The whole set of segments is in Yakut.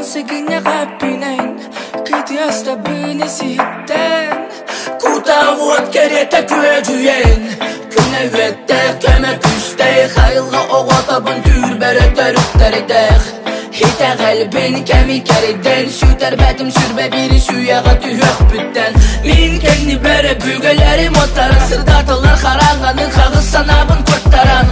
Сыгынньах эппинэн Кытыастабын исиһиттэн Кутаа уот кэриэтэ күөдьүйэн Күнэ үөттээх, кэмэ күүстээх Айылҕа оҕотобун түүрбэрэ төрүттэрдээх Итэҕэлбин кэми кэрийдэн Сүтэрбэтим сүрбэ биири сүүйэҕэ түһүөхпүттэн Мин кэннибэр өбүгэлэрим уоттара Сырдаталлар хараҥаны хаҕыс санаабын куоттаран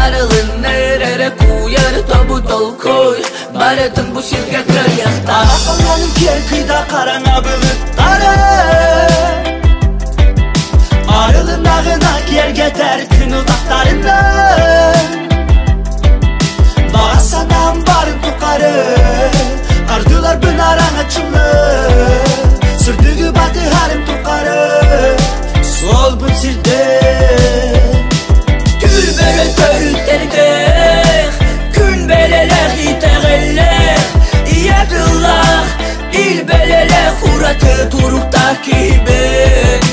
Арылыннар эрэ кууйар тобу толкуй Барытын бу сиргэ кыайыахтаах Халлааным киэр кыйда хараҥа былыттары Арылыннаҕына киэргэтэр күн утахтарынан Баҕа санаам барын тухары Ардыларбын араҥаччылы Сырдыгы батыһарым тухары Суолбун сирдээ Түрбөрө төрүттэрдээх Күн бэлэлээх итэҕэллээх Ийэ тыллаах Ил бэлэлээх ураты туруктаах киһибин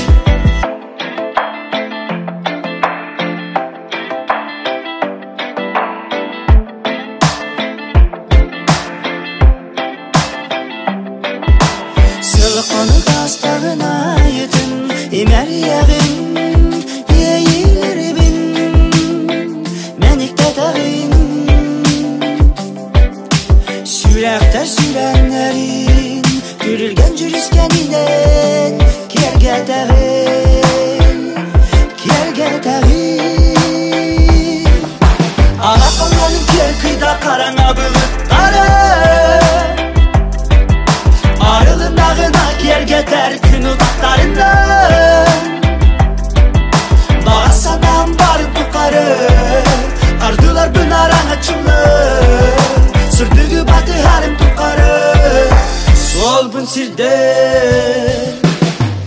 Сылхонук астаҕын айытын Имэрийэҕин иэйиилэрибин Мэниктэтэҕин Сүрэхтэр сүрэннэрин Күрүлгэн дьүрүскэнинэн Киэргэтэҕин Киэргэтэҕин Ана халлааным киэр кыйда хараҥа былыттары Арылыннаҕына киэргэтэр күн утахтарынан Баҕа санаам барын тухары Ардыларбын араҥаччылы Сырдыгы батыһарым тухары Суолбун сирдээ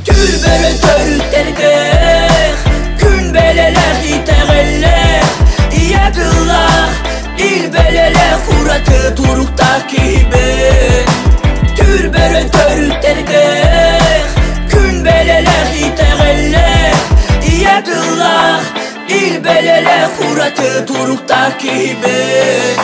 Түрбөрө төрүттэрдээх Күн бэлэлээх итэҕэллээх Ийэ тыллаах Ил бэлэлээх ураты туруктаах киһибин Түрбөрө төрүттэрдээх Күн бэлэлээх итэҕэллээх Ийэ тыллаах Ил бэлэлээх ураты туруктаах киһибин.